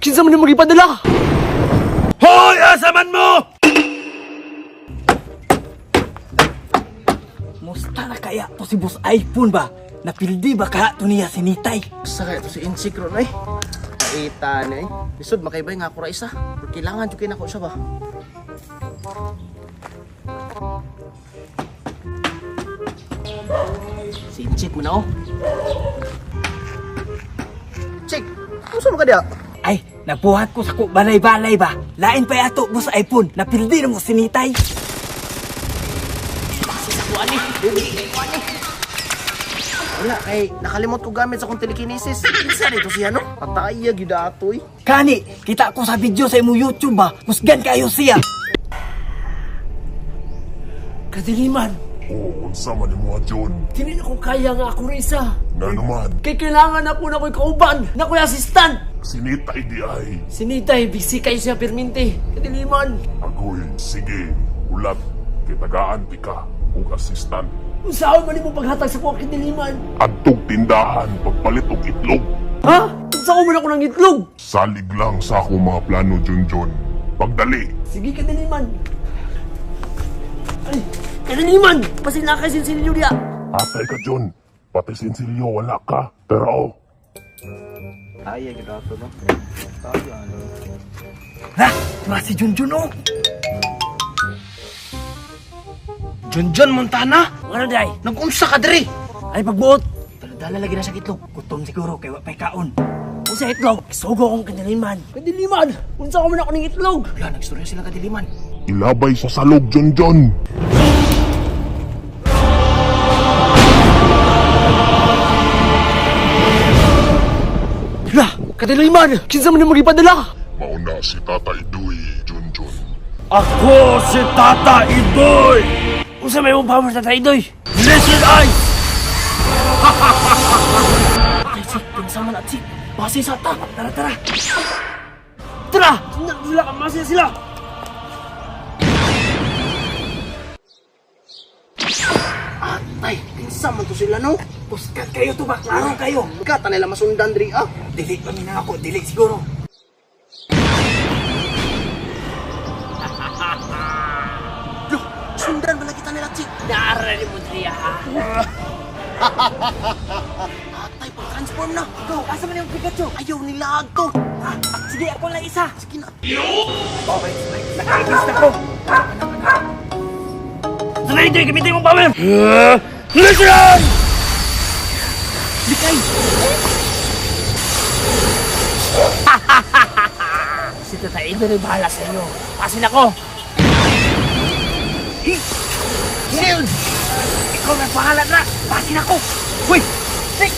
Kinsa man nimo gipadala? Hoy, asa man mo? Musta na kaya to si Boss iPhone ba? Napildi ba ka to niya si Nitay? Sa kaya to si Insik ron eh. Kaita na eh. Lisod makaibay nga ako ra isa. Pero kailangan jud kay nako siya ba. Si Insik mo na oh. Chik, unsa man ka diha? Ay, nabuhat ko sa ko balay-balay ba? Lain pa ato Boss iPhone. Napildi na mo si Nitay. Wala kay nakalimot ko gamit sa akong telekinesis. Kinsa nito siya no? Pataya gyud ato eh. Kani, kita ko sa video sa imo YouTube ba? Kusgan kayo siya. Kadiliman, Oo, unsa man nimo John? dili na ko kaya nga ako Risa. Nga naman, Kay kailangan ako na ko'y kauban, na ko'y assistant. sinitay di ay. Sinitay, busy kayo siya perminti. Kadiliman, Agoy, sige, ulat, kay tagaan ti ka, ug assistant. unsaon man nimo paghatag sa kuha kadiliman? Adtog tindahan, pagpalit og itlog. Ha? Unsaon man ako ng itlog? Salig lang sa akong mga plano, John John. Pagdali, Sige kadiliman. Ay, kadiliman, pasila kay sinsilyo diya. atay ka John. Pati sinsilyo, wala ka. Pero oh, Pataya gyud ato no. Pataya ano. Ha? Tura si Junjun oh. Junjun Montana, Ano day? nag-unsa ka diri? Ay pagbuot. Dala lagi na sa itlog. Gutom siguro kay wa pay kaon. Unsa itlog? Sugo akong kadiliman. Kadiliman, unsa man ako ng itlog? Wala nagstorya sila kadiliman. ilabay sa salog, John John. Lah, kadiliman, kinsa man nimo gipadala? Mauna si Tata Idoy, John John. Ako si Tata Idoy! Unsa may mong power sa Idoy? Listen eyes! Ay, Chik, kinsa man at Chik. Base sa ta. Tara, tara. Tara! Sila, sila, masya sila! Atay, kinsa man to sila no? Kusgan kayo to ba? Klaro kayo. Kata nila masundan diri ah. Dili pa na ako, dili siguro. Loh, sundan ba kita nila Chik? Naara ni Mudria, ha? Atay, pag-transform na. Go, asa man yung Pikachu? Ayaw nila ko. Ah, sige, ako lang isa. Sige na. Okay, nakagis na ko. Tara Idoy, gamitin mong power! Listen! Likay! Si Tata Idoy na bahala sa inyo. Pasin ako! Shield! Ikaw na bahala na. Pasin ako. Uy! Sik!